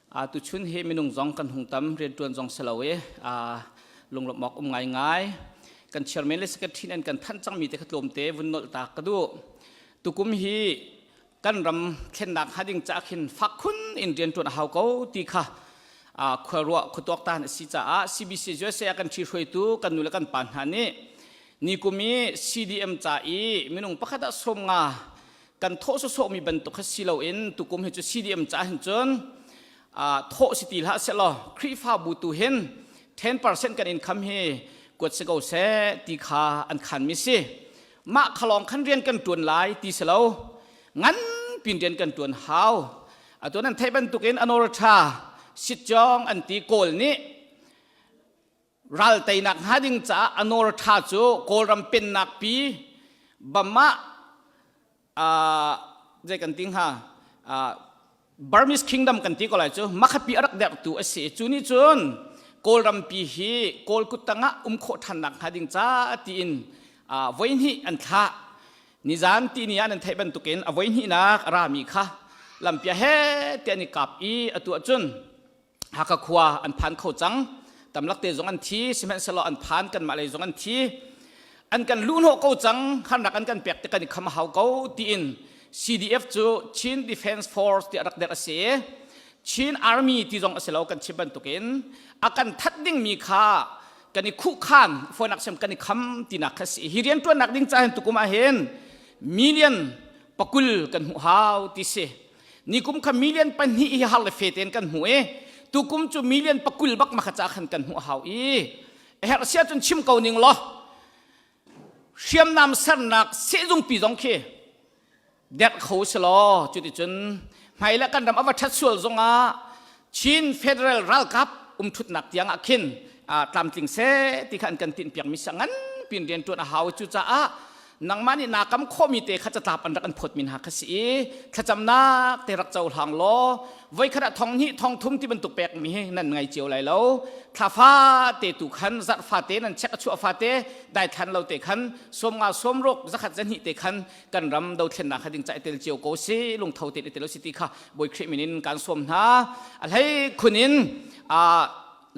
Tuchun hi minung zong kan hung tam, rianṭuan zong si lo i lunglawmh awk um ngaingai. Kan chairman le secretary an kan thanh cangmi te kha tlawmte vun nolh ta ka duh. Tukum hi kan ram thlennak hnga ding caah khin fak khun in rianṭuan a hau ko ti kha khuaruah khuatuak tan a si caah CBC USA kan ṭhihruaitu kan nu le kan pa hna nih nikum i CDM ca i minung pakhat ah 50 kan thawh sawsawhmi bantuk kha si loin tukum hi cu CDM caah hin cun thawh si ti hlah sehlaw Khrihfabu tu hin 10% kan income hi kuat si ko seh ti kha an khanmi si. Mah khalawng khan rian kan ṭuan lai ti si lo ngan pin rian kan ṭuan hau. Atu nan theih bantukin anor ṭha sitjong an ti Kawl nih ral teinak hnga ding caah a nawl ṭha cu Kawlram pennak pi Bama zei kan ti hnga Burmese Kingdom kan ti ko lai cu makhapi a rak derhtu a si cu nih cun Kawlram pi hi Kawl kut tangah um khawh ṭhannak hnga ding ca tiin voihnih an thlah nizan ti ni ah nan theih bantukin a voihnihnak a rami kha lampia he te an i kap i atu ahcun Hakha khua an phan kho cang. Tamlak te zong an thi, sihmanhsehlaw an phan kanmah lei zong an thi. An kan luhhnawh ko cang, harnak an kan pek te kan i kham a hau ko tiin CDF cu Chin Defense Force ti a rak derh a si. Chin Army ti zong a si lo kan chim bantukin a kan that dingmi kha kan i khuhkhan fonak sem kan i kham tinak kha si. Hi rianṭuannak ding ca hin tukum ah hin million 20 kan hmuh hau ti si. Nikum kha million 2 hi har le fe tein kan hmu i tukum cu million 20 bak makha ca khan kan hmuh hau i herh sia cun chim ko ning law hriamnam sernak sehzungpi zong khi derh kho si law cuticun hmai le kan ram a va ṭhat sual zongah Chin Federal ralkap umṭhutnak tiang ah khin tlamtling seh ti kha an kan tinhpiak mi si ngan pin rian ṭuan a hau cucaah nangmah nih naa kam khawhmi te kha catlap an rak an phawtmi hna kha si i thlacamnak te rak cohlang law voikhat ah thong hnih thong thum ti bantuk pekmi hi nan ngai cio lai lo thla fate tu khan zarh fate nan check a chuah fate daithlan lo te khan 50 60 100 200 te khan kan ram dothlennak kha ding ca i tel cio ko si lungtho te i tel si ti kha Bawi Khrih min in kan sawm hna a hlei khun in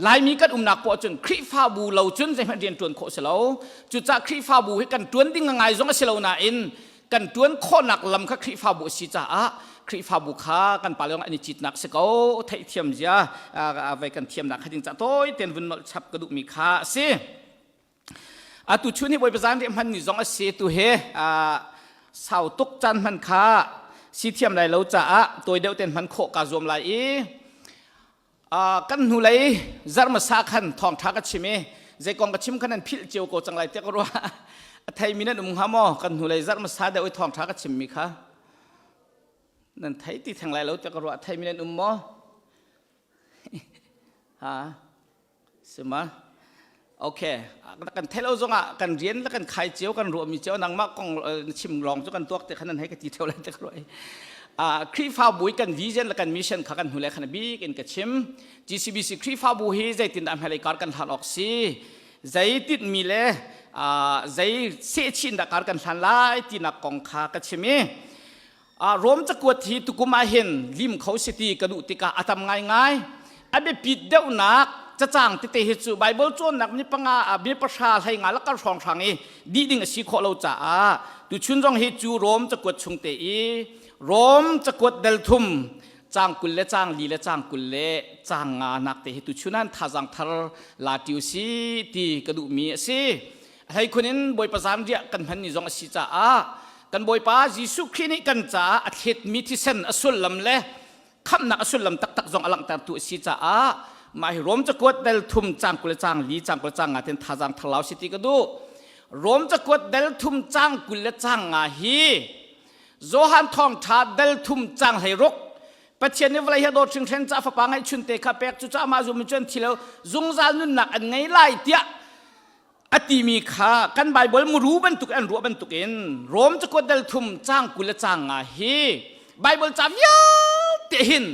Laimi kan umnak poah cun Khrihfabu lo cun zeihmanh rian ṭuan khawh si lo. Cucaah Khrihfabu hi kan ṭuan ding ngai zong a si lo nain kan ṭuan khawhnak lam kha Khrihfabu a si caah Khrihfabu kha kan pa lawng an i citnak si ko. Theihthiam zia vai kan thiamnak kha ding cah tawi tein vun nolh chap ka duhmi kha a si. Atu chun hi Bawipa zan riah hman ni zong a si tu he sau tuk caan hman kha si thiam lai lo caah tawi deuh ten hman khawh kaa zuam lai i Kan hnulei zarh hmasa khan thawngṭha ka chim i zei kong ka chim khan nan philh cio ko cang lai tiah ka ruah. A theimi nan um hnga maw? Kan hnulei zarh hmasa deuh i thawngṭha ka chimmi kha nan thei ti theng lai lo tiah ka ruah. A theimi nan um maw? Ha? Sima? Okay. Kan theih lo zongah kan rian le kan khai cio kan ruahmi cio nangmah kong na chim lawng cu kan tuak te khan nan hei ka ti theo lai te ka ruah. Khrihfabu i kan vision le kan mission kha kan hnu le khan bik in ka chim. GCBC Khrihfabu hi zeitindah hmailei kar kan hlan awk si? Zeitin mi le zei sehchin dah kar kan hlan lai tinak kong kha ka chim i Rom cakuat hi tukum ah hin lim kho si ti ka duh tikah a tam ngaingai. A biapit deuhnak cacang tete hi cu Bible cawnnak mi panga mi pahra hlei nga lakar hrawnghrang i dih ding a si khawh lo caah tuchun zong hi cu Rom cakuat chung te i Rom cakuat del thum cang 20 le cang 4 le cang 20 le cang nga nak te hi tuchun an thazang thar la tiu si ti ka duhmi a si. Hlei khun in Bawipa zan riah kan hman ni zong a si caah kan Bawipa Jesuh Khrih nih kan caah a thletmi thisen a sullam le khamhnak a sullam taktak zong a langhtertu a si caah mah hi Rom cakuat del thum cang 20 le cang 4 cang 20 le cang 5 ten thazaang tharlau si ti ka duh. Rom cakuat del thum cang 20 le cang 5 hi Johan thawngṭha del thum cang 16 Pathian nih vawlei hi a dawt hringhren caah fapa ngeihchun te kha pek cu caah mah zum cu an thi lo zungzal nunnak an ngei lai tiah a timi kha kan Baibal muru bantuk an ruah bantukin Rom cakuat dal thum cang 20 le cang 5 hi Baibal ca vialte hin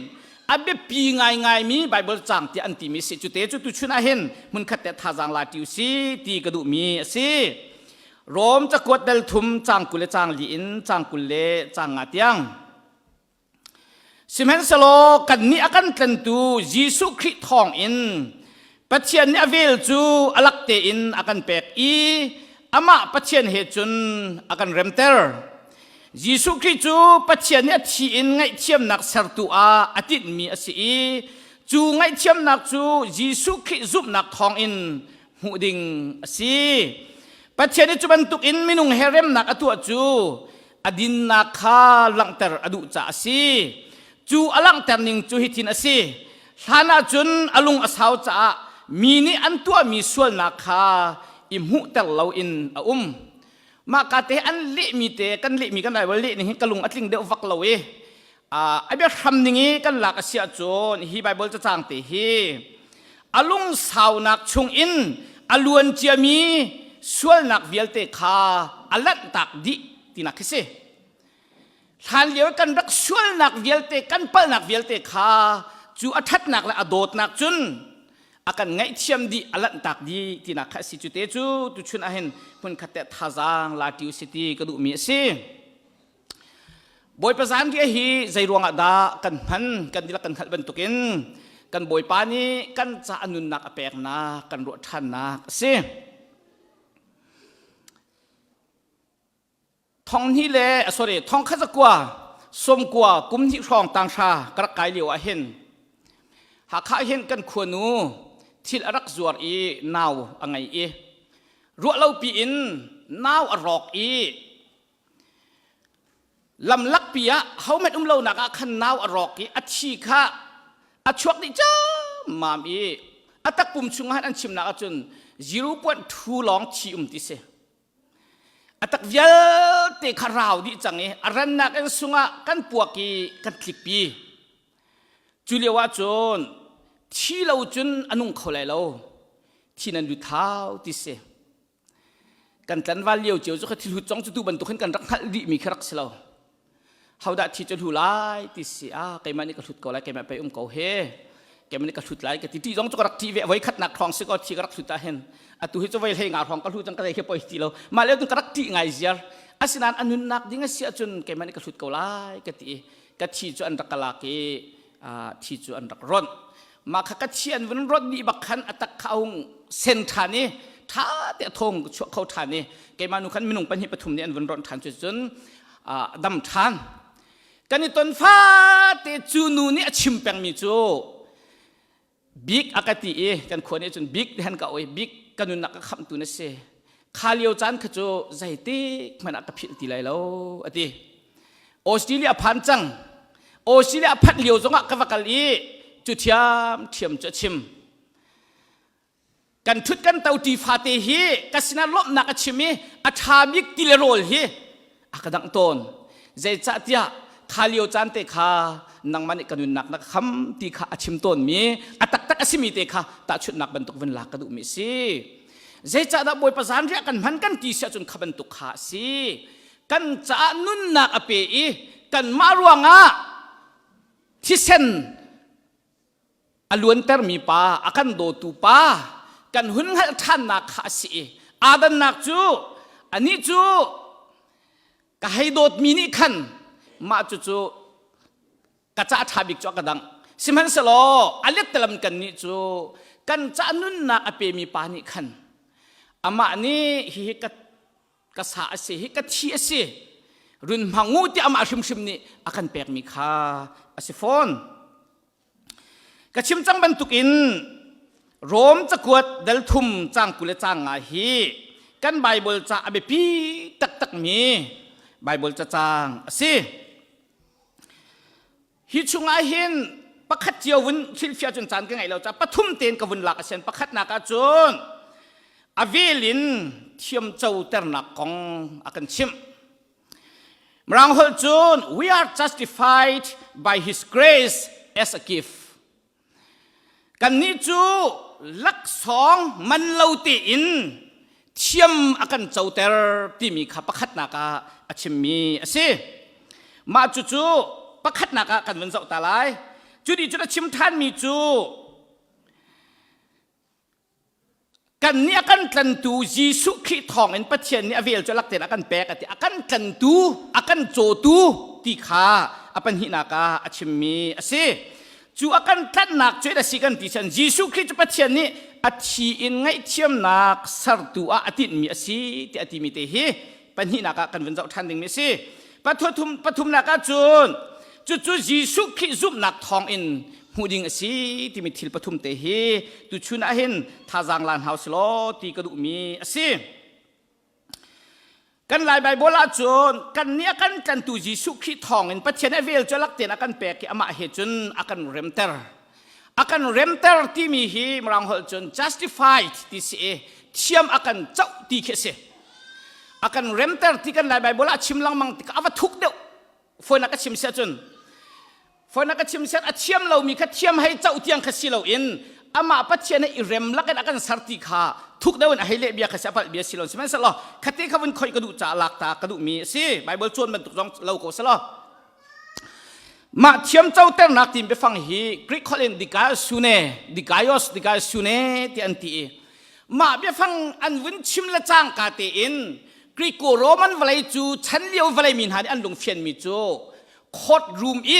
a biapi ngaingaimi Baibal cang tiah an timi si cu te cu tuchun ah hin hmunkhat te thazaang la ṭi si ti ka duhmi a si Rom cakuat dal thum cang 20 le cang 4 in cang 20 le cang 5 tiang. Sihmanhsehlaw kannih a kan tlantu Jesuh Khrih thawngin Pathian nih a vel cu a lak tein a kan pek i amah Pathian he cun a kan remter. Jesuh Khrih cu Pathian nih a thi in ngaihthiamnak sertu ah a tinhmi a si i cu ngaihthiamnak cu Jesuh Khrih zumhnak thawngin hmuh ding a si. Pathian nih cu bantukin minung he remnak a tuah cu a dinnak kha langhter a duh caah a si. Cu a langhter ning cu hitin a si. Hlan ah cun a lung a sau caah mi nih an tuahmi sualnak kha i hmuhter loin a um. Mah ka te an lehmi te kan lehmi kan Bible leh ning hi ka lung a tling deuh vak lo i a biahram ning i kan lak a si ahcun hi Bible cacang te hi a lungsaunak chungin a luan ciami sualnak vialte kha a lanhtak dih tinak khi si. Hlan lio kan rak sualnak vialte kan palhnak vialte kha cu a ṭhatnak le a dawtnak cun a kan ngaihthiam dih a lanhtak dih tinak kha a si cu te cu tuchun ahhin hmunkhat te thazaang la ṭi usih ti ka duhmi a si. Bawipa zanriah hi zei ruangah dah kan hman kan dihlak kan hngalh bantukin kan Bawipa nih kan ca a nunnak a peknak kan ruah ṭhannak a si. Thong hnih le sorry thong khat zakua sawmkua kum hnih hrawng tanghra ka rak kai lio ah hin Hakha hin kan khuanu thil a rak zuar i nau a ngei i ruah lo piin nau a rawk i Lamlakpi ah hohmanh um lonak ah khan nau a rawk i a thi kha a chuak dih ciammam i a takpum chungah an chimnak ahcun 0.2 lawng thi um ti si. A tak vialte kha rau dih cang i a rannak in sungah kan puak i kan tlikpi. Cu lio ahcun thi lo cun a nung kho lai lo. Thi nan lut hau ti si. Kan tlanval lio cio cu kha thil hut cong cu tu bantuk hin kan rak hngalh dih mi khi rak si lo. Hodah thi cu hlu lai ti si ah keimah nih ka hlut ko lai keimah pei um ko he keimah nih ka hlut lai ka ti ti zong cu ka rak ṭih ve voi khatnak hrawng si ko thi ka rak hlut ah hin atu hi cu voi hlei nga hrawng ka hlu cang ka zei khi poi ti lo mah lio cun ka rak ṭih ngai ziar asinain a nunnak ding a si ahcun keimah nih ka hlut ko lai ka ti i ka thi cu an rak ka lak i thi cu an rak ronh mah kha ka thi an vun ronh dih bak khan a tak kha a hung sen ṭhan i ṭha te a thong chuah kho ṭhan i keimah nu khan minung pahnih pathum nih an vun ronh ṭhan cu cun dam ṭhan kan i ton fate cu nu nih a chim pengmi cu bik a ka ti i kan khua nih cun bik han ka oi bik ka nunnak ka khamhtu na si kha lio caan kha cu zeitik hmanh ah ka philh ti lai lo a ti Australia phan cang Australia phanh lio zongah ka va kal i cu thiam thiam cu a chim kan ṭhut kan to ṭi fate hi ka sinah lawmhnak a chim i a ṭha bik ti le rawl hi a ka dangh tawn zeicahtiah kha lio caan te kha nangmah nih ka nunnak na ka kham ti kha a chim tawnmi a taktak a simi te kha tahchunhnak bantuk vun lak ka duhmi a si zeicahdah bawipa zanriah kan hman kan ti si ahcun kha bantuk kha a si kan caah nunnak a pe i kanmah ruangah thisen a luantermi pa a kan dawtu pa kan hun hngalh ṭhannak kha a si i aa dannak cu anih cu ka hei dawtmi nih khan mah cucu ka ca ṭha bik cu a ka dangh sihmanhsehlaw a lettalam kan nih cu kan ca nunnak a pemi pa nih khan amah nih hihi ka ka sa a si hi ka thi a si run hmang u ti amah hrimhrim nih a kan pekmi kha a si fawn ka chim cang bantukin Rom cakuat dal thum cang 20 le cang nga hi kan Bible ca a biapi taktakmi Bible cacang a si Hi chungah hin pakhat cio vun hrilhfiah cun caan ka ngeih lo caah pathum tein ka vun lak a sian pakhatnak ah cun a vel in thiamcoternak kong a kan chimh. Mirang holh cun we are justified by his grace as a gift. Kannih cu laksawng man lo tein thiam a kan coter timi kha pakhatnak ah a chimmi a si. Mah cucu pakhatnak ah kan vun zoh ta lai. Cu nih cun a chim ṭhanmi cu Kannih a kan tlantu Jesuh Khrih thawngin Pathian nih a vel cu lak tein a kan pek a ti. A kan tlantu, a kan cawtu ti kha a pahnihnak ah a chimmi a si. Cu a kan tlanhnak cu a si kan ti chan Jesuh Khrih cu Pathian nih a thi in ngaihthiamnak sertu ah a tinhmi a si ti a timi te hi pahnihnak ah kan vun zoh ṭhan dingmi a si. Pathum pathumnak ah cun cucu Jesuh Khrih zumhnak thawngin hmuh ding a si timi thil pathum te hi tuchun ah hin thazaang lan hau silaw ti ka duhmi a si. Kan Lai Baibal ahcun kan nih a kan tlantu Jesuh Khrih thawngin Pathian a vel cu lak tein a kan pek i amah he cun a kan remter. A kan remter timi hi Mirang holh cun justified ti si i thiam a kan coh ti khi a si. A kan remter ti kan Lai Baibal ah chim lengmang tikah a va thuk deuh. Fawinak ka chim siah cun fawinak ka chim siah a thiam lomi kha thiam hei coh tiang kha si loin amah Pathian he i rem lakin a kan ser ti kha thuk deuh in a hei leh bia kha si a palh bia si lo sihmanhsehlaw khate kha vun khoi ka duh caah lak ta ka duhmi a si Bible cawn bantuk zong lo ko selaw mah thiam coternak tin biafang hi Greek holh in dikaiosune dikaios dikaiosune ti an ti i mah biafang an vun chim le cangka tein Greco-Roman vawlei cu chan lio vawlei mi hna nih an lungfianmi cu court room i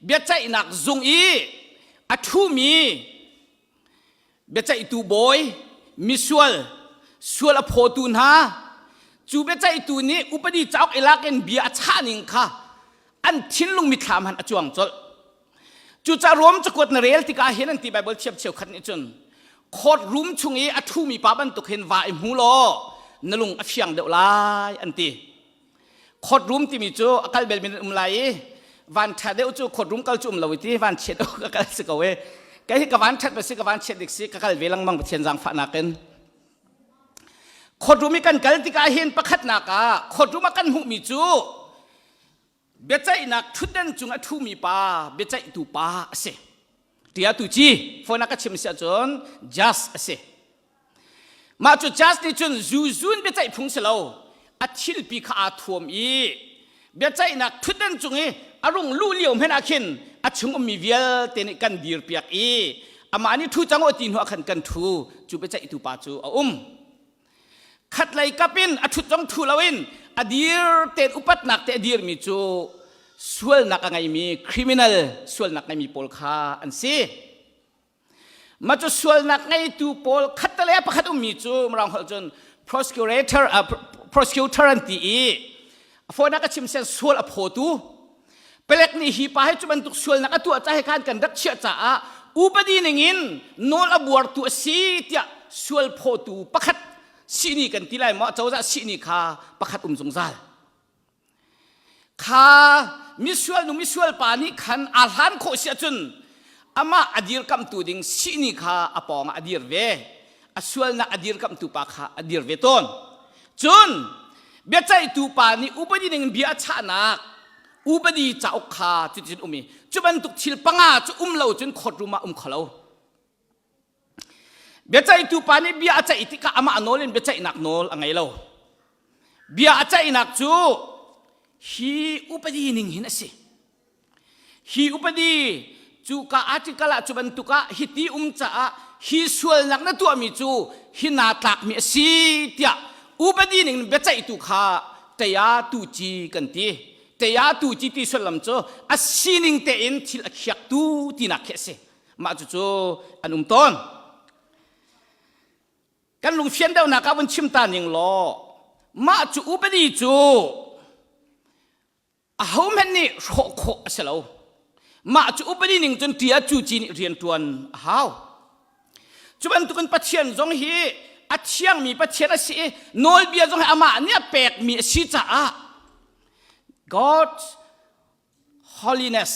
biaceihnak zung i a ṭhumi biaceihtu bawi misual sual a phawtu hna cu biaceihtu nih upadi cauk i lak in bia a chah ning kha an thinlung mithlam han a cuang colh. Cucaah Rom cakuat na rel tikah hin an ti Bible thiam cheukhat nih cun court room chung i a ṭhumi pa bantuk hin va i hmu law na lung a fiang deuh lai an ti. Court room timi cu a kal bel min um lai i van ṭha deuh cu court room kal cu um lo i ti van chiat deuh ka kal si ko e. Kei hi ka van ṭhat ba si ka van chiat dik si ka kal ve lengmang Pathian zaangfahnak in. Court room i kan kal tikah hin pakhatnak ah court room ah kan hmuhmi cu Biaceihnak ṭhutdan cung a ṭhumi pa biaceihtu pa a si. Tia tu ci phone a ka chim si ahcun just a si. Mah cu just nih cun zuzun biaceih phung si lo. A thilpi kha aa thuam i biaceihnak ṭhutdan cung i a rung luh lio hmanh ah khin a chung ummi vialte nih kan dirpiak i amah nih ṭhu cang u ti hnu ah khan kan ṭhu cu biaceihtu pa cu a um. Khatlei kap in a ṭhut zong ṭhu loin a dir tein upatnak te a dirmi cu sualnak a ngeimi criminal sualnak ngeimi pawl kha an si. Mah cu sualnak ngeitu pawl khatte le pakhat ummi cu Mirang holh cun prosecutor, prosecutor an ti i a fawinak a chim sian sual a phawtu Palek nih hi pa hi cu bantuk sualnak a tuah ca he khan kan rak chiah caah upadi ningin nawl a buartu a si tiah sual phawtu pakhat sihni kan ti lai maw cozah sihni kha pakhat um zungzal kha misual nu misual pa nih khan aa hlan khawh si ahcun amah a dirkamhtu ding sihni kha a pawng ah a dir ve a sualnak a dirkamhtu pa kha a dir ve tawn cun biaceihtu pa nih upadi ning bia a chahnak upadi cauk kha cuticun um i cu bantuk thil panga cu um lo cun court room ah um kho lo biaceihtu pa nih bia a ceih tikah amah nawl in biaceihnak nawl a ngei lo bia a ceihnak cu hi upadi ning hin a si Hi upadi cu ka article ah cu bantuk ah hiti um caah hi sualnak na tuahmi cu hi naa tlakmi a si tiah upadi ning biaceihtu kha taya tuci kan ti. Taya tuci ti sullam cu a sining tein thil a khiaktu tinak khi a si. Mah cucu an um tawn. Kan lungfian deuhnak ah vun chim ta ning law mah cu upadi cu Ahohmanh nih hrawh khawh a si lo. Mah cu upadi ning cun ṭia cu ci nih rianṭuan a hau. Cu bantukin Pathian zong hi a thiangmi Pathian a si i nawlbia zong hi amah nih a pekmi a si caah God holiness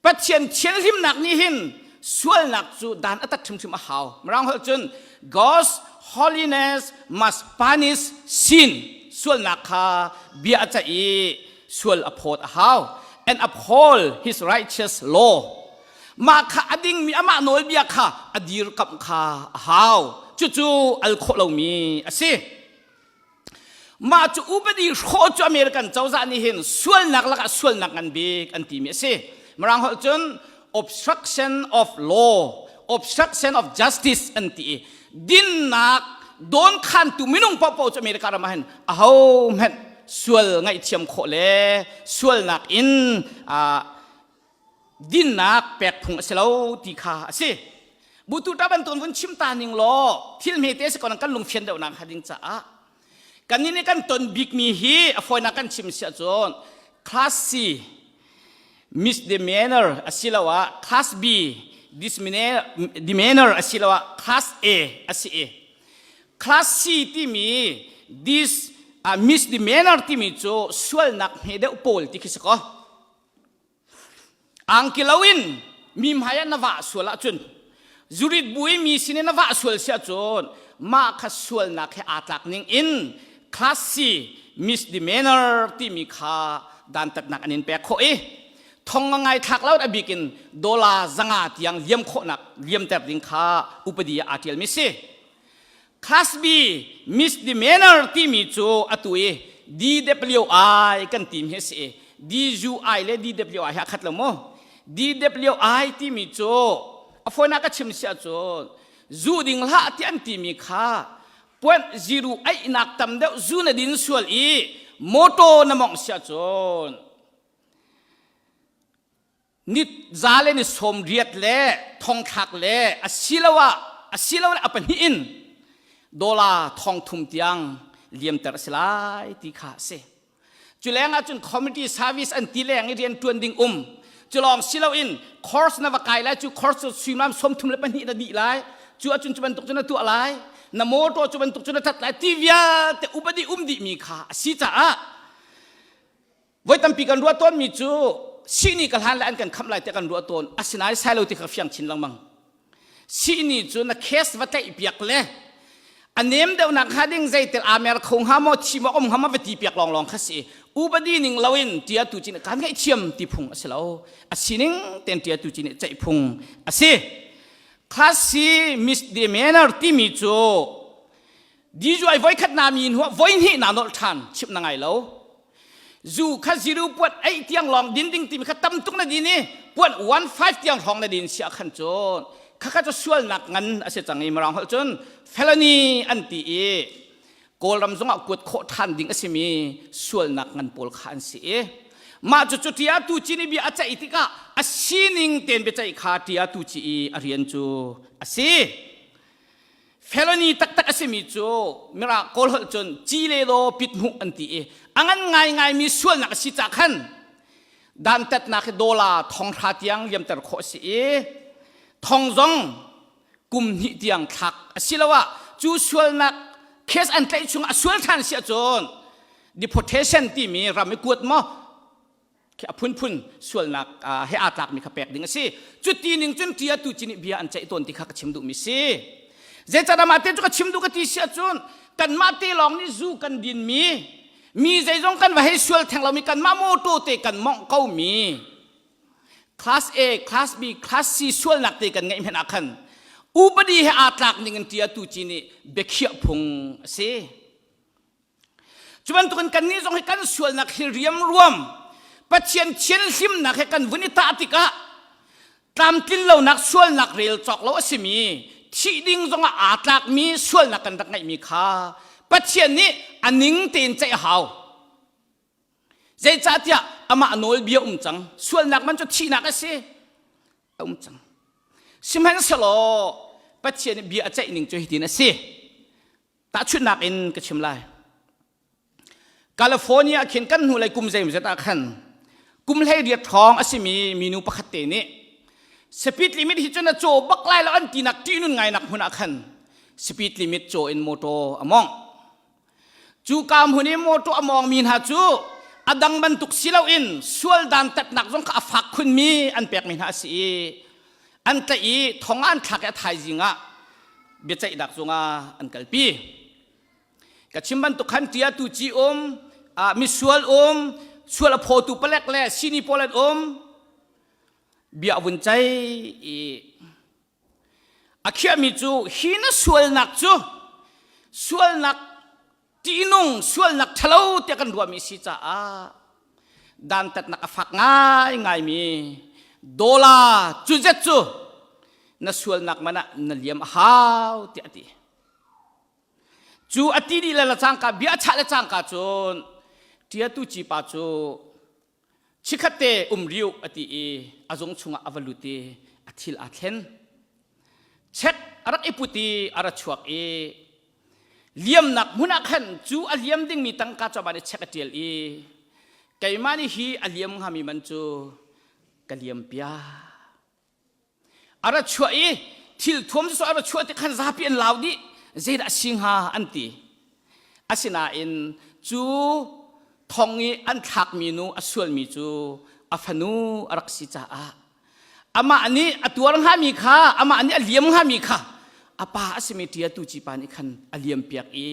Pathian thianhlimnak nih hin sualnak cu dan a tat hrimhrim a hau. Mirang holh cun God's holiness must punish sin. Sualnak kha bia a ceih i sual a phawt a hau. And uphold his righteous law. Mah kha a dingmi amah nawlbia kha a dirkamh kha a hau. Cucu al khawh lomi a si. Mah cu upadi hrawh cu American cozah nih hin sualnak lakah sualnak ngan bik an timi a si. Mirang holh cun obstruction of law, obstruction of justice an ti i dinnak dawnkhantu minung paohpaoh cu America ram ah hin aho hmanh. Sual ngaihthiam khawh le sualnak in dinnak pek phung a si lo ti kha a si. Butu ta bantuk vun chim ta ning law thil hmete si ko kan lungfian deuh nak hnga ding caah kannih nih kan ton bikmi hi a fawinak kan chim si ahcun class C misdemeanor asiloah class B misdemeanor asiloah class A a si i class C timi this misdemeanor timi cu sualnak hme deuh pawl ti khi si ko. Angki loin mi hmai ah na vah sual ahcun zurit bu i mi sin in na vah sual si ahcun mah kha sualnak he aa tlak ning in class C misdemeanor timi kha dantatnak an in pek khawh i thong a ngai thlak lo a bik in dollar 500 tiang liam khawhnak liamter ding kha upadi ah aa ṭialmi si. Class B misdemeanor timi cu atu i DWI kan timi hi a si i DUI le DWI hi a khat lo maw? DWI timi cu a fawinak ka chim si ahcun zu ding hlah ti an timi kha puanh ziru aihnak tam deuh zu na din sual i motor na mongh si ahcun ni za le ni sawm riat le thongthlak le asiloah asilole a pahnih in dollar thong thum tiang liamter a si lai ti kha a si. Cu leng ah cun community service an ti leng i rian ṭuan ding um. Cu lawng si loin course na va kai lai cu course cu suimilam 32 na dih lai. Cu ahcun cu bantuk cu na tuah lai. Na motor cu bantuk cu na ṭhat lai ti vialte upadi um dihmi kha a si caah Voi tampi kan ruah tawnmi cu sihni ka hlan le an kan khamh lai tiah kan ruah tawn. Asinain sai lo ti kha fiang chin lengmang. Sihni cu na case va tlaih piak le a nem deuhnak hnga ding zeitel aa mer kho hnga maw thi maw um hnga maw va ti piak lawnglawng kha si. Upadi ning loin tia tu cin kan ngaihthiam ti phung a si lo. A sining ten tia tu cin ceih phung a si. Class C misdemeanor timi cu DUI voikhat na mi hnuah voihnih naa nolh ṭhan chimh na ngai lo. Zu kha ziru puat ei tiang lawng din ding timi kha tam tuk na din i puat 15 tiang hrawng na din si ah khan cun khakha cu sualnak ngan a si cang i mirang holh cun felony an ti i Kawlram zongah kuat khawh ṭhan ding a simi sualnak ngan pawl kha an si i mah cu cu tia tu ci nih bia a ceih tikah a sining tein biaceih kha tia tu ci i a rian cu a si. Felony taktak a simi cu Mirang Kawl holh cun ci le law pit hmuh an ti i a ngan ngaingaimi sualnak a si cah khan dantatnak hi dollar thong hra tiang liamter khawh a si i thong zong kum hnih tiang thlak asiloah cu sualnak case an tlaih chung a sual ṭhan si ahcun deportation timi ram i kuat maw khi a phunphun sualnak he aa tlakmi kha pek ding a si. Cuti ning cun ṭia tu ci nih bia an ceih tawn ti kha ka chim duhmi si. Zeicahdah mah te cu ka chim duh ka ti si ahcun kanmah te lawng nih zu kan dinmi, mi zeizong kan va hei sual theng lomi kanmah mawṭaw te kan mawngh komi class A, class B, class C sualnak te kan ngeih hmanh ah khan upadi he aa tlak ning in ṭia tu ci nih biakhiah phung a si. Cu bantukin kannih zong hi kan sualnak hi riamruam Pathian thianhlimnak he kan vun i tah tikah tlamtlin lonak sualnak rel cawk lo a simi thih ding zongah aa tlakmi sualnak kan rak ngeihmi kha Pathian nih a ning tein ceih a hau. Zeicahtiah amah nawlbia um cang. Sualnak man cu thihnak a si. A um cang. Sihmanhsehlaw Pathian nih bia a ceih ning cu hitin a si. Tahchunhnak in ka chim lai. California khin kan hnulei kum zeimawzat ah khan kum 18 hrawng a simi minu pakhat te nih speed limit hi cun a caw bak lai lo an tinak ṭihnun ngainak hmun ah khan speed limit caw in motor a mawngh. Cu ka hmun i motor a mawngmi hna cu a dang bantuk si loin sual dantatnak zong kha a fak khunmi an pekmi hna a si i an tlaih i thong ah an thlak i a thaizing ah biaceihnak zungah an kalpi. Ka chim bantuk khan tia tu ci um, misual um, sual a phawtu palek le sini pawl an um. Bia vun cei i a khiahmi cu hi na sualnak cu sualnak ṭihnung sualnak ṭhalo tiah kan ruahmi si caah dantatnak a fak ngaingaimi dollar cu zet cu na sualnak man ah na liam a hau tiah a ti. Cu a ti dih le cangka bia a chah le cangka cun. Ṭiatu cipa cu chikhatte um riu a ti i a zung chungah a va lut i a thil aa thlen. Chek a rak i put i a ra chuak i liamnak hmun ah khan cu a liam dingmi tangka cu amah nih chek a ṭial i keimah nih hi a liam hngami man cu ka liam piak. A ra chuah i thil thuam cu a ra chuah ti khan zapi an lau dih zeidah a si hnga an ti. Asinain cu thong i an thlakmi nu a sualmi cu a fanu a rak si caah amah nih a tuar hngami kha amah nih a liam hngami kha a pa a simi ṭiatu cipa nih khan a liampiak i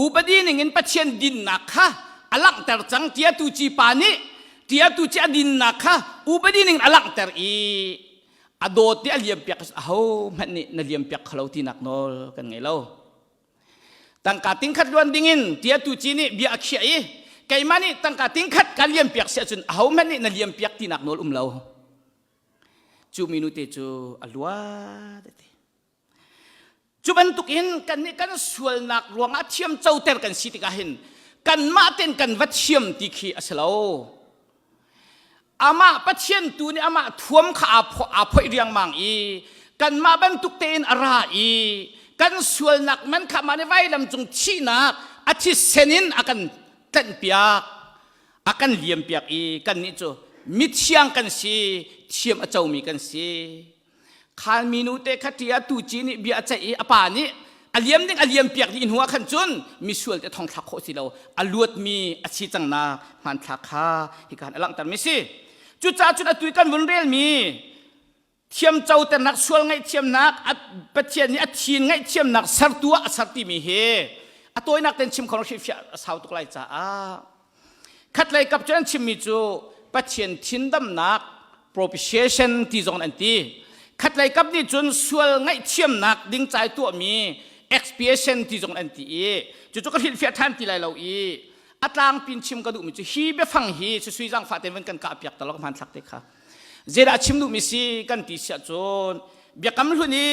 Upadi ningin Pathian dinnak kha a langhter cang tiah tu ci pa nih tiah tu ci a dinnak kha upadi ning a langhter i a dawt i a liampiak aho hmanh nih na liampiak kho lo tinak nawl kan ngei lo. Tangka tingkhat luan dingin tiah tu ci nih bia a khiah i keimah nih tangka tingkhat ka liampiak si ahcun aho hmanh nih na liampiak tinak nawl um lo. Cu minu te cu a luat a ti. Cu bantukin kannih kan sualnak ruangah thiam coter kan si tikah hin kanmah ten kan va thiam ti khi a si lo. Amah Pathian tu nih amah thuam kha aa phoih riangmang i kanmah bantuk tein a ra i kan sualnak man kha amah nih vailam cung thihnak a thisen in a kan tlanhpiak a kan liampiak i kannih cu mithiang kan si thiam a comi kan si. Khan minu te kha ṭi ah tuci nih bia a ceih i a pa nih a liam ding a liam piak dih hnu ah khan cun misual te thong thlak khawh si lo a luatmi a si cangnak hmanthlak kha hika han a langhtermi si. Cucaah cun atu i kan vun relmi thiamcoternak sual ngaihthiamnak Pathian nih a thin ngaihthiamnak sertu ah a ser timi hi a tawinak ten chim kho hrilhfiah a sau tuk lai caah Khatlei kap cu an chimmi cu Pathian thindamnak propitiation ti zong an ti. Khatlei kap nih cun sual ngaihthiamnak ding cai tuahmi expiation ti zong an ti i cucu ka hrilhfiah ṭhan ti lai lo i a tlangpin chim ka duhmi cu hi biafang hi sui zangfah tein van kan kah piak ta lo ka hmanthlak te kha. Zeidah chim duhmi si kan ti siah cun biakam hlun i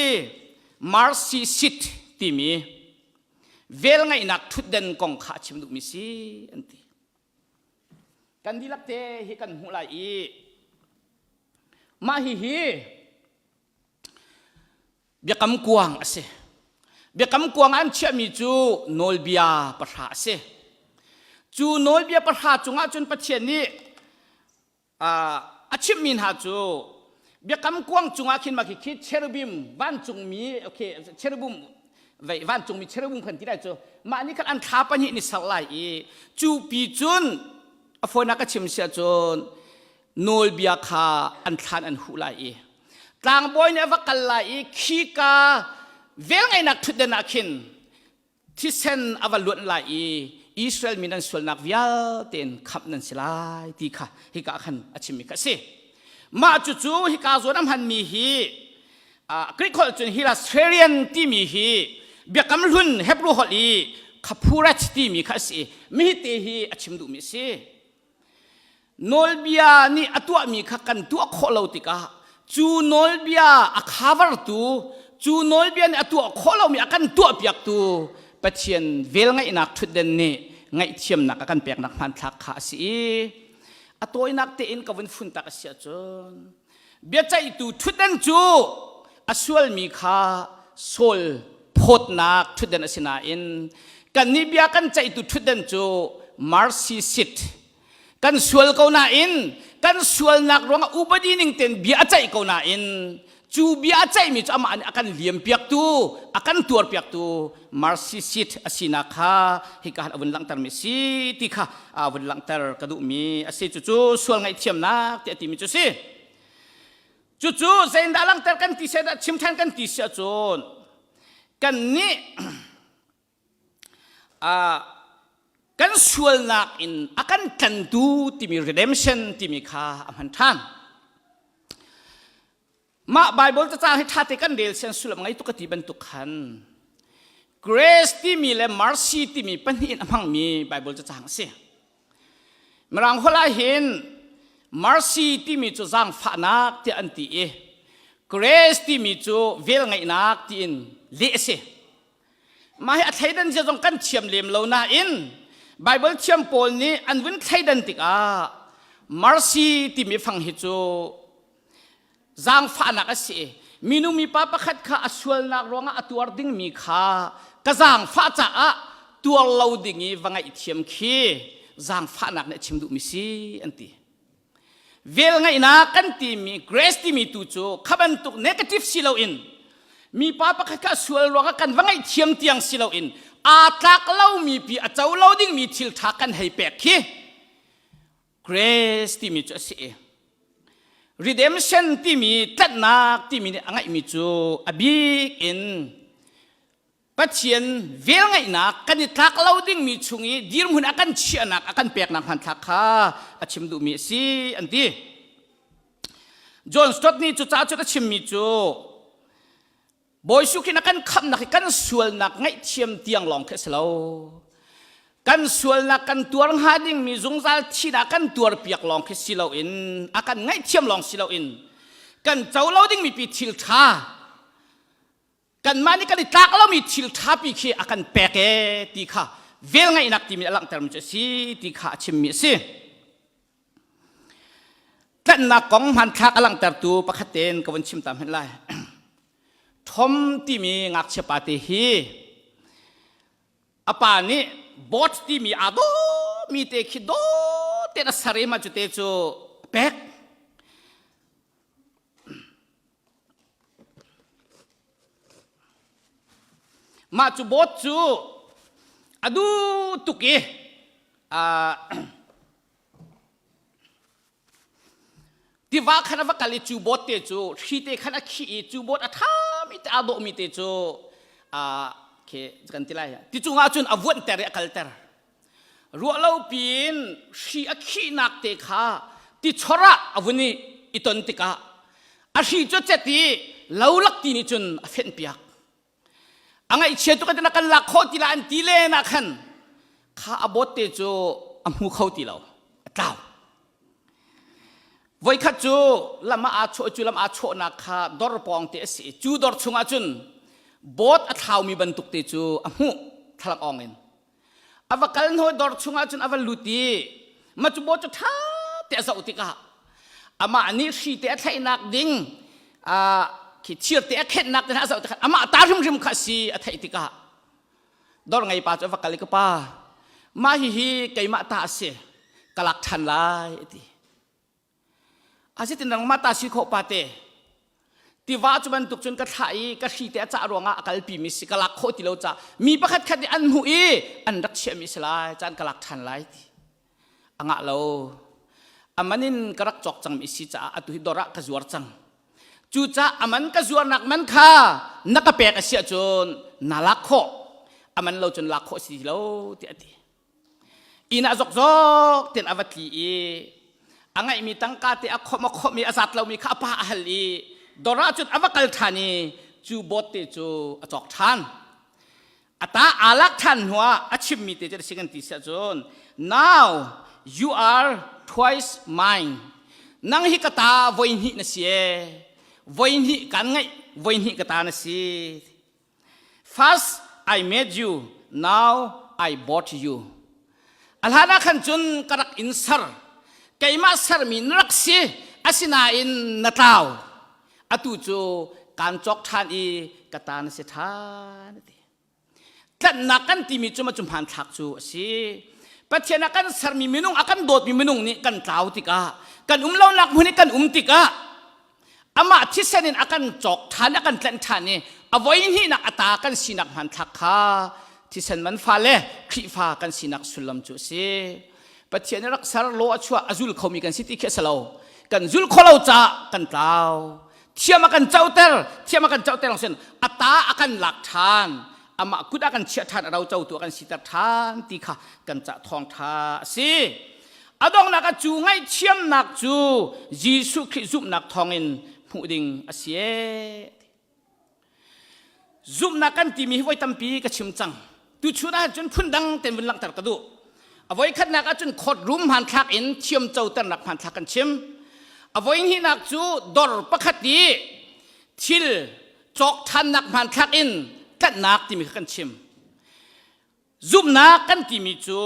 mercy seat timi Velngeihnak ṭhutden kong kha a chim duhmi si an ti. Kan dihlak te hi kan hmuh lai i mah hihi biakam kuang a si. Biakam kuang an chiahmi cu nawlbia pahra a si. Cu nawlbia pahra cungah cun Pathian nih a chimhmi hna cu biakam kuang cungah khin mah khi cherubim vancungmi okay cherubim vei vancungmi cherubim khan ti lai cu mah nih khan an thla pahnih ni ser lai i cu pi cun a fawinak ka chim sia cun nawlbia kha an thlan an huh lai i tlangbawi nih a va kal lai i khika velngeihnak ṭhutden ah khin thisen a va luanh lai i Israel mi nan sualnak vialte in khamh nan si lai ti kha hika khan a chimmi kha a si. Mah cucu hika zawn a hmanmi hi Greek holh cun Hilasterian timi hi biakam hlun Hebrew holh i Kaphurat timi kha a si i mihi te hi a chim duhmi a si. Nawlbia nih a tuahmi kha kan tuah khawh lo tikah cu nawlbia a covertu, cu nawlbia nih a tuah khawh lomi a kan tuahpiaktu Pathian velngeihnak ṭhutden nih ngaihthiamnak a kan peknak hmanthlak kha a si i a tawinak tein ka vun funtak a si ahcun biaceihtu ṭhutden cu a sualmi kha sawl phawtnak ṭhutden a si nain kannih bia kan ceihtu ṭhutden cu mercy seat Kan sual ko nain kan sualnak ruangah upadi ning tein bia a ceih ko nain cu bia a ceihmi cu amah nih a kan liampiaktu a kan tuarpiaktu mercy seat a sinak kha hika han a vun langhtermi si ti kha a vun langhter ka duhmi a si cucu sual ngaihthiamnak ti a timi cu si cucu zeidah langhter kan ti sia dah chim ṭhan kan ti si ahcun kan nih Kan sualnak in a kan tlantu timi redemption timi kha a hman ṭhan. Mah Bible cacaang hi ṭhate kan rel sian sullam ngei tuk ka ti bantuk khan grace timi le mercy timi pahnih in a hmangmi Bible cacaang a si. Mirang holh ah hin mercy timi cu zaangfahnak tiah an ti i grace timi cu velngeihnak tiin leh a si. Mah hi a thleidan zia zong kan thiam lem lo nain Bible thiam pawl nih an vun thleidan tikah mercy timi fang hi cu zaangfahnak a si i minu mipa pakhat kha a sualnak ruangah a tuar dingmi kha ka zaangfah caah tuar lo ding i va ngaihthiam khi zaangfahnak nih a chim duhmi si an ti. Velngeihnak kan timi grace timi tu cu kha bantuk negative si loin mipa pakhat kha sual ruangah kan va ngaihthiam tiang si loin aa tlak lomi pi a co lo dingmi thil ṭha kan hei pek khi grace timi cu a si i redemption timi tlanhnak timi nih a ngeihmi cu a bik in Pathian velngeihnak kan i tlak lo dingmi chung i dirhmun a kan chiahnak a kan peknak hmanthlak kha a chim duhmi a si an ti. John Stott nih cucaah cun a chimmi cu Bawi Jesuh Khrih na kan khamhnak hi kan sualnak ngaihthiam tiang lawng khi a si lo. Kan sualnak kan tuar hnga dingmi zungzal thihnak kan tuarpiak lawng khi si loin a kan ngaihthiam lawng si loin kan co lo dingmi pi thil ṭha kanmah nih kan i tlak lomi thil ṭhapi khi a kan pek ee ti kha velngeihnak timi a langhtermi cu a si ti kha a chimmi a si. Tlanhnak kong hmanthlak a langhtertu pakhat tein ka vun chim ta hmanh lai. Tom timi ngakchia pa te hi a pa nih boat timi aa dawmi te khi daw tein a ser i mah cu te cu a pek. Mah cu boat cu a duh tuk i tiva khan a va kal i cu boat te cu hri te khan a khih i cu boat a ṭhami te aa dawhmi te cu khi kan ti lai ti cungah cun a vuanhter i a kalter. Ruahlo piin hri a khihnak te kha tichor ah a vun i ton tikah a hri cu cet i lolak ti nih cun a fenhpiak. A ngaihchia tuk in a kan lak khawh ti la an ti len ah khan kha a bawt te cu a hmu kho ti lo, a tlau. Voikhat cu lam ah aa chawh cu lam aa chawhnak kha dor pawng te a si i cu dor chungah cun bawt a thlaumi bantuk te cu a hmuh thlalak awng in. A va kal hnu dor chungah cun a va lut i ma cu baw cu ṭha te a zoh tikah amah nih hri te a thlaihnak ding khi thir te a khenhnak te hna a zoh tikah amah ta hrimhrim kha a si a theih tikah dor ngei pa cu a va kal i ka pa mah hihi keimah ta a si ka lak ṭhan lai a ti. Asitin nangmah ta si khawh pate tiva cu bantuk cun ka thlah i ka hri te a cah ruangah a kalpi mi si ka lak khawh ti lo ca mi pakhat khat nih an hmuh i an rak chiahmi si lai caan ka lak ṭhan lai ti a ngah lo a man in ka rak cawk cangmi si caah atu hi dor ah ka zuar cang cucaah a man ka zuarnak man kha na ka pek a si ahcun na lak khawh a man lo cun lak khawh si lo tiah a ti Inn ah zokzok tein a va tli i a ngeihmi tangka te a khomh a khomh i a zat lomi kha a pa a hal i dawr ah cun a va kal ṭhan i cu boat te cu a cawk ṭhan. A ta aa lak ṭhan hnuah a chimmi te cu a si kan ti siah cun now you are twice mine. Nang hi ka ta voi hnih na si ee. Voi hnih kan ngeih, voi hnih ka ta na si. First I made you, now I bought you. A hlan ah khan cun ka rak in ser. Keimah sermi na rak si, asinain na tlau. Atu cu kaan cawk ṭhan i ka ta na si ṭhan a ti. Tlanhnak kan timi cu cu hmanthlak cu a si. Pathian a kan sermi minung, a kan dawtmi minung nih kan tlau tikah, kan um lonak hmun i kan um tikah, amah thisen in a kan cawk ṭhan a kan tlanh ṭhan i a voi hnihnak a ta kan sinak hmanthlak kha thisen man fa le Khrihfa kan sinak sullam cu a si. Pathian rak ser law a chuah a zul khomi kan si ti khi a si lo. Kan zul kho lo caah kan tlau. Thiam a kan coter, thiam a kan coter sin a ta a kan lak ṭhan. Amah kut a kan chiah ṭhan a ro cotu a kan siter ṭhan ti kha kan cah thawngṭha a si. A donghnak ah cu ngaihthiamnak cu Jesuh Khrih zumhnak thawngin hmuh ding a si ee. Zumhnak kan timi hi voi tampi ka chim cang. Tuchun ah cun phundang tein vun langhter ka duh. A voi khatnak ah cun courtroom hmanthlak in thiamcoternak hmanthlak kan chim. A voi hnihnak cu dor pakhat i thil cawk ṭhannak hmanthlak in tlanhnak timi kha kan chim. Zumhnak kan timi cu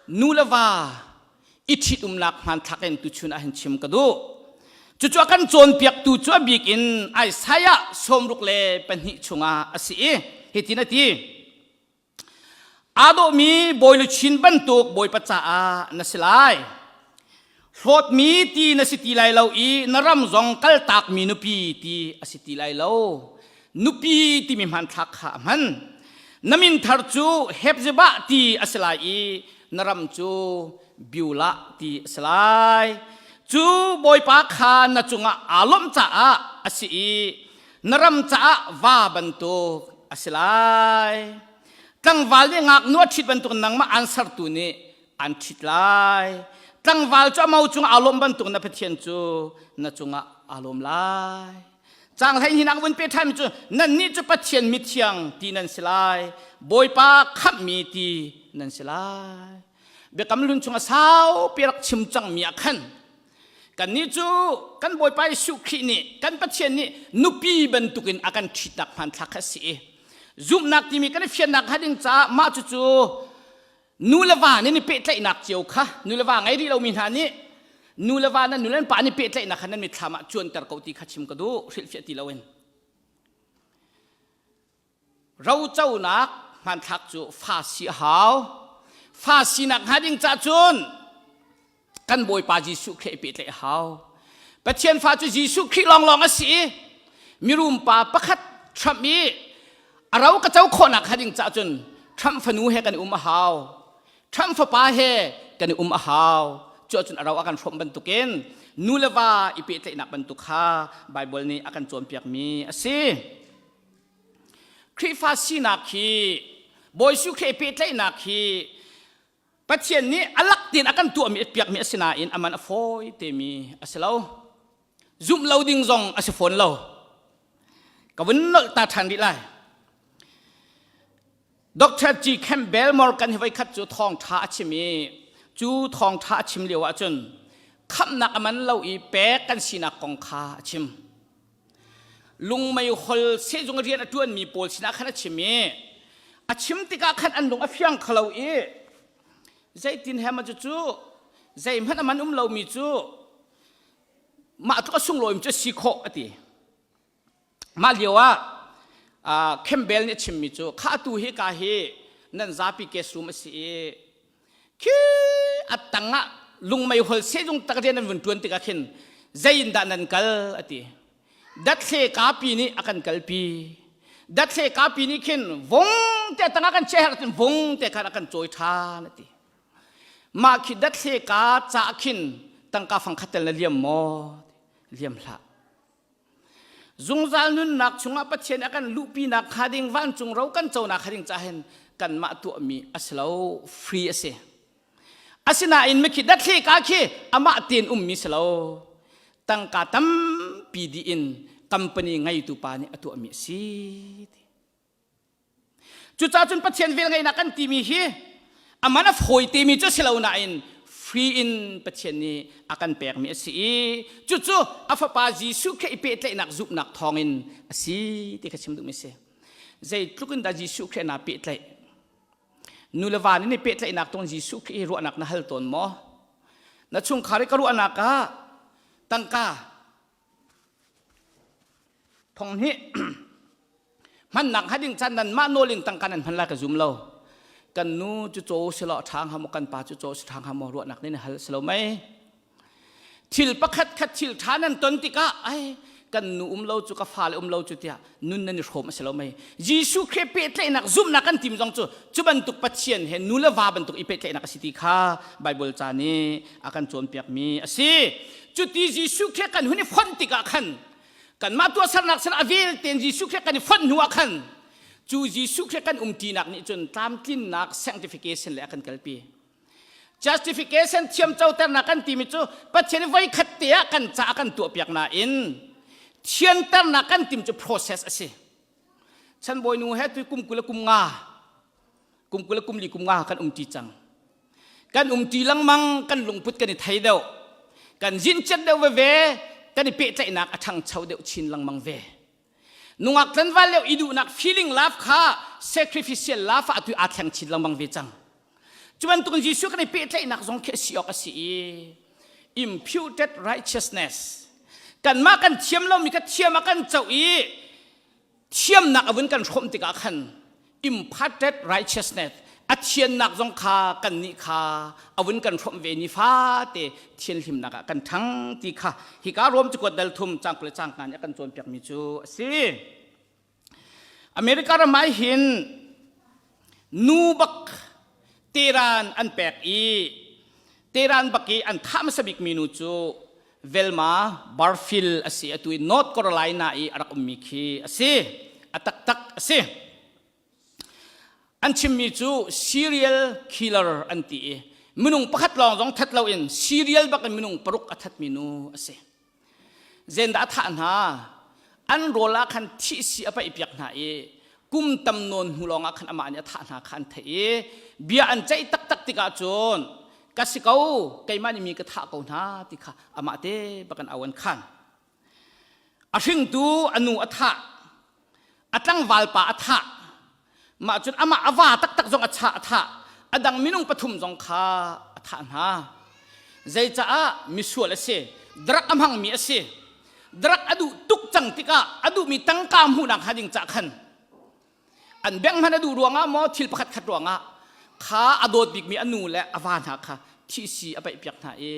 Nu le va i ṭhitumnak hmanthlak in tuchun ah hin chim ka duh. Cucu a kan cawnpiaktu cu a bik in Isaiah 62 chungah a si i hitin a ti. Aa dawhmi bawi luchin bantuk Bawipa caah na si lai. Hlawtmi ti na si ti lai lo i na ram zong kaltakmi nupi ti a si ti lai lo. Nupi timi hmanthlak kha a hman. Na min thar cu Hepzibah ti a si lai i na ram cu Beulah ti a si lai. Cu Bawipa kha na cungah aa lawmh caah a si i na ram caah va bantuk a si lai. Tlangval nih ngaknu a ṭhit bantuk nangmah aan sertu nih an ṭhit lai. Tlangval cu a mo cungah aa lawm bantuk na Pathian cu na cungah aa lawm lai. Caang 12 nak vun pe ṭhanmi cu nannih cu Pathian mithiang ti nan si lai, Bawipa khamhmi ti nan si lai. Biakam hlun chung a saupi rak chim cangmi ah khan kannih cu kan Bawipa Jesuh Khrih nih kan Pathian nih nupi bantukin a kan ṭhitnak hmanthlak kha a si i zumhnak timi kan i fiannak hnga ding caah mah cucu nu le va nih i pehtlaihnak cio kha nu le va ngei rih lomi hna nih nu le va nan nu le nan pa nih pehtlaihnak kha nan mitthlam ah cuanter ko ti kha chim ka duh hrilhfiah ti loin Roconak hmanthlak cu fa si a hau. Fa sinak hnga ding cah cun kan Bawipa Jesuh Khrih i pehtlaih a hau. Pathian fa cu Jesuh Khrih lawnglawng a si i mirum pa pakhat Trump i a ro ka co khawhnak hnga ding cah cun Trump fanu he kan i um a hau. Trump fapa he kan i um a hau. Cu ahcun a ro a kan hrawmh bantukin nu le va i pehtlaihnak bantuk kha Baibal nih a kan cawnpiakmi a si. Khrihfa sinak hi Bawi Jesuh Khrih pehtlaihnak hi Pathian nih a lak tein a kan tuahmi a piakmi a si nain a man a fawi temi a si lo. Zumh lo ding zong a si fawn lo. Ka vun nolh ta ṭhan rih lai. Dr. G. Campbell Morgan hi voikhat cu thawngṭha a chim i cu thawngṭha a chim lio ahcun khamhnak a man lo i pek kan sinak kong kha a chim. Lungmeihol sehzung rian a ṭuanmi pawl sinah khan a chim i a chim tikah khan an lung a fiang kho lo i zeitin he maw cucu zeihmanh a man um lomi cu mah tluk a sunglawimi cu a si khawh a ti. Mah lio ah Campbell nih a chimmi cu kha atu hi ka hi nan zapi guest room a si i khi a tang ah lungmeihol sehzung tak rian an vun ṭuan tikah khin zei in dah nan kal a ti dathle kapi nih a kan kalpi dathle kapi nih khin vung te tangah kan chiah cun vung te khan a kan cawi ṭhan a ti mah khi dathle ka ca khin tangka fang khat tel na liam maw liam hlah Zungzal nunnak chungah Pathian a kan luhpinak hnga ding vancung ro kan conak hnga ding caah hin kanmah tuahmi a si lo, free a si. Asinain mikhi dathle ka khi amah tein ummi si lo. Tangka tampi dih in company ngeitu pa nih a tuahmi a si. Cucaah cun Pathian velngeihnak kan timi hi a man a fawi timi cu si lo nain free in Pathian nih a kan pekmi a si i cucu a fapa Jesuh Khrih i pehtlaihnak zumhnak thawngin a si ti kha chim duhmi a si. Zeitluk in dah Jesuh Khrih naa pehtlaih? Nu le va nih pehtlaihnak tong Jesuh Khrih hi ruahnak na hal tawn maw? Na chungkhar i ka ruahnak ah tangka thong hnih hmannak hnga ding chan nan mah nawl in tangka nan hman lai ka zum lo kan nu cu caw si lo ṭha hnga maw kan pa cu caw si ṭha hnga maw ruahnak nih hal si lo mei thil pakhat khat thil ṭha nan ton tikah ai kan nu um lo cu ka fale um lo cu tiah nun nan i hrawm a si lo mei Jesuh Khrih pehtlaihnak zumhnak kan tim zong cu cu bantuk Pathian he nu le va bantuk i pehtlaihnak a si ti kha Bible ca nih a kan cawnpiakmi a si cuti Jesuh Khrih kan hun i fonh tikah khan kanmah tuahsernak sin a vel tein Jesuh Khrih kan i fonh hnu ah khan cu Jesuh Khrih kan umṭinak nih cun tlamtlinnak sanctification le a kan kalpi justification thiamcoternak kan timi cu Pathian voi khat te ah kan ca kan tuahpiak nain thianternak kan tim cu process a si chanbawi nu he tu kum 20 le kum nga kum 20 le kum li kum nga kan umṭi cang kan umṭi lengmang kan lungput kan i thei deuh kan zinchiat deuh veve kan i pehtlaihnak a ṭhangcho deuh chin lengmang ve nungak tlanval lio i duhnak feeling love kha sacrificial love ah atu aa thleng chin lengmang ve cang. Cu bantukin Jesuh kan i pehtlaihnak zong khi a si awk a si i imputed righteousness kanmah kan thiam lomi kha thiam a kan coh i thiamnak a vun kan hrawmh tikah khan imparted righteousness a thiannak zong kha kannih kha a vun kan hrawmh ve ni fate thianhlimnak ah kan ṭhang ti kha hika Rom cakuat dal thum cang kul le cang nga nih a kan cawnpiakmi cu a si. America ram ah hin nu bak teran an pek i teran bak i an thah hmasa bikmi nu cu Velma Barfield a si atu i North Carolina i a rak ummi khi a si a taktak a si an chimmi cu serial killer an ti i minung pakhat lawng zong that loin serial bak in minung paruk a thatmi nu a si Zendah a thah hna? An rawl ah khan thih si a paih piak hna i kum tam nawn hnu lawng ah khan amah nih a thah hna kha an theih i bia an ceih taktak tikah cun ka si ko keimah nih mi ka thah ko hna ti kha amah te bak an au an khan. A hringtu a nu a thah a tlangval pa a thah mah cun amah a va taktak zong a chah a thah a dang minung pathum zong kha a thah hna zeicaah misual a si drug a hmangmi a si drug a duh tuk cang tikah a duhmi tangka hmuhnak hnga ding cah khan an bengh hmanh a duh ruangah maw thil pakhat khat ruangah kha a dawt bikmi a nu le a va hna kha thihsi a paih piak hna i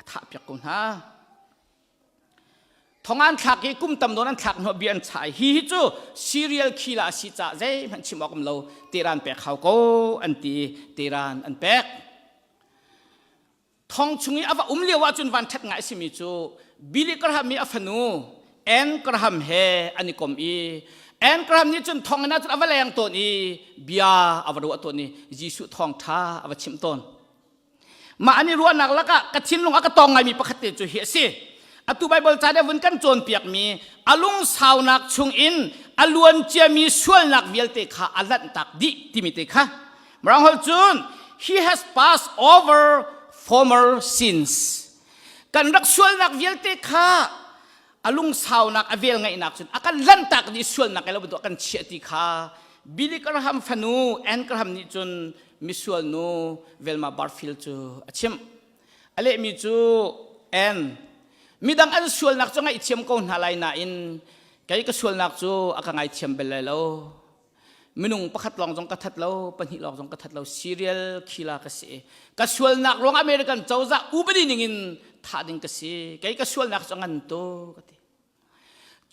a thah piak ko hna Thong an thlak i kum tam nawn an thlak hnawh bia an chah i hi hi cu serial killer a si caah zeihmanh chim awk um lo teran pek hau ko an ti i teran an pek. Thong chung i a va um lio ahcun van ṭhat ngai a simi cu Billy Graham i a fanu Ann Graham he an i kom i Ann Graham nih cun thonginn ah cun a va leng tawn i bia a va ruah tawn i Jesuh thawngṭha a va chimh tawn. Mah an i ruahnak lakah ka thinlung a ka tawng ngaimi pakhat te cu hi a si. Atu Baibal ca nih a vun kan cawnpiakmi a lungsaunak chungin a luan ciami sualnak vialte kha a lanhtak dih timi te kha. Mirang holh cun he has passed over former sins. Kan rak sualnak vialte kha a lungsaunak a vel ngaihnak cun a kan lanhtak dih sualnak lo bantuk a kan chiah ti kha Billy Graham fanu Ann Graham nih cun misual nu Velma Barfield cu a chimh. A lehmi cu Ann, midang an sualnak cu ngaihthiam ko hna lai nain kei ka sualnak cu a ka ngaithiam bel lai lo. Minung pakhat lawng zong ka that lo, pahnih lawng zong ka that lo, serial killer ka si. Ka sualnak ruang American cozah upadi ningin thah ding ka si. Kei ka sualnak cu a ngan tuk ka ti.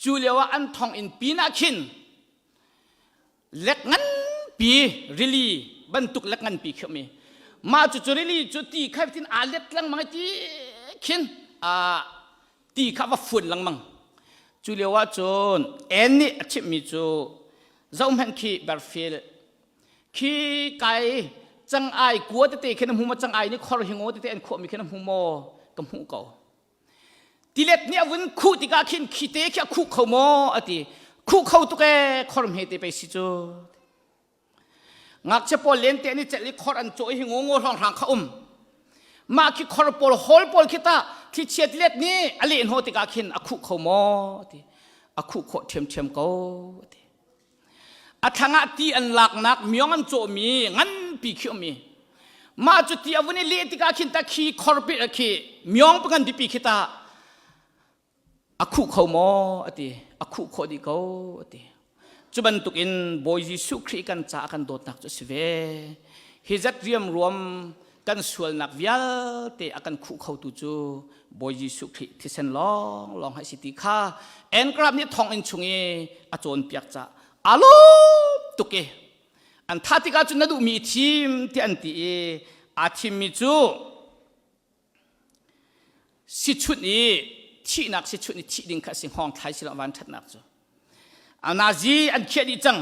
Cu lio ah an thong in pin ah khin lek nganpi rili bantuk lek nganpi khi um i mah cucu rili cu ti kha tin aa let lengmang i ti khin ti kha va fuan lengmang cu lio ah cun en nih a chimhmi cu zohhmanh khi berfil khi kai cang ai kua tete khin a hmu maw cang ai nih khor hingo tete an khuahmi khin a hmu maw ka hmuh ko Tilet nih a vun khuh tikah khin khite khi a khuh kho maw a ti. Khuh kho tuk ee khor hme te pei si cu. Ngakchia pawl lente an i celh i khor an cawh i hi ngaw hrawng hrang kha um. Mah khi khor pawl hol pawl khi ta thlichia tilet nih a leh hnaw tikah khin a khuh kho maw a ti. A khuh khawh ṭhiamṭhiam ko a ti. A thlang ah ti an laknak miong an cawhmi nganpi khi um i mah cu ti a vun i leh tikah khin ta khi khorpi khi miong ngan pipi khi ta a khuh kho maw a ti a khuh khawh dih ko a ti cu bantuk in Bawi Jesuh Khrih kan caah kan dawtnak cu a si ve hi zat riamruam kan sualnak vialte a kan khuh khotu cu Bawi Jesuh Khrih thisen lawng lawng hai si ti kha Enkrab nih thonginn chung i a cawnpiak ca aa lawm tuk i an tha tikah cun na duhmi i thim ti an ti i aa thimmi cu si chunh i thihnak si chunh i thih ding kha a si hngawng thlai si lo van ṭhatnak cu Nazi an khiah dih cang.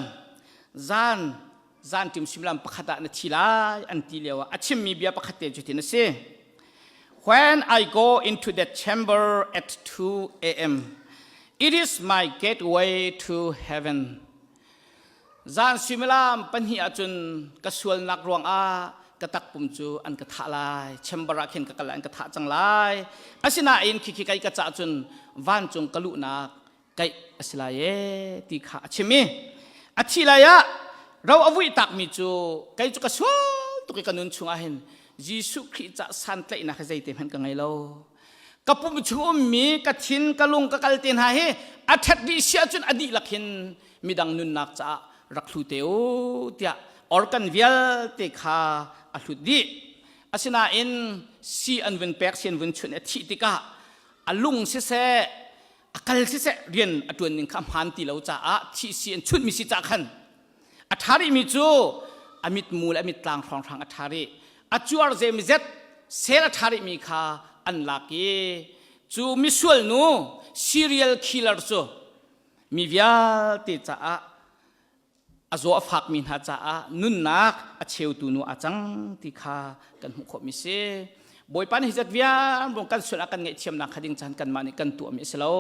Zan zan ṭim suimilam pakhat ah na thi lai an ti lio ah a chimmi bia pakhat te cu tin a si. When I go into that chamber at 2 a.m., it is my gateway to heaven. Zan suimilam pahnih ahcun ka sualnak ruangah ka takpum cu an ka thah lai. Chamber ah khin ka kal an ka thah cang lai. Asinain khikhi kai ka cah cun vancung ka luhnak kaih a si lai ee ti kha a chim i a thih lai ah ro a vuih takmi cu kei cu ka sual tuk. tuk i ka nun chungah hin Jesuh Khrih ca santlaihnak hi zeite hmanh ka ngei lo. Ka pum chung ummi ka thin ka lung ka kal te hna hi a ṭhat dih si ahcun a dihlak hin midang nunnak caah rak hlu te u tiah organ vialte kha a hlut dih. Asinain si an vun pek si an vun chunh i a thih tikah a lung siseh a kal siseh rian a ṭuan ning kha a hmaan ti lo caah thih si an chunhmi si cah khan a ṭha rihmi cu a mitmu le a mittlang hrawnghrang a ṭha rih a cuar zemizet sel a ṭha rihmi kha an lak i cu misual nu serial killer cu mi vialte caah a zaw a fakmi hna caah nunnak a cheutu nu a cang ti kha kan hmuh khawhmi si. Bawipa nih hi zat vial kan sual ah kan ngaihthiamnak kha ding chan kanmah nih kan tuahmi a si lo.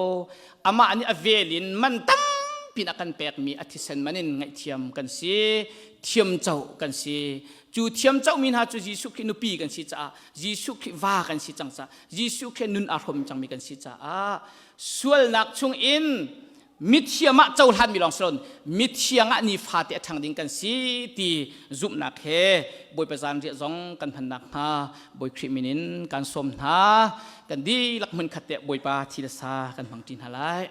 Amah nih a vel in man tampi in a kan pekmi a thisen man in ngaihthiam kan si, thiamco kan si. Cu thiamcomi hna cu Jesuh Khrih nupi kan si caah, Jesuh Khrih va kan si cang caah, Jesuh Khrih nun aa hrawm cangmi kan si caah sualnak chung in mithiam ah cohlanmi lawng si loin mithiang ah nifate a ṭhang ding kan si ti zumhnak he Bawipa zanriah zong kan hmannak hnga Bawi Khrih min in kan sawm hna. Kan dihlak hmunkhat te Bawipa thi le sa kan hmang ṭi hna lai.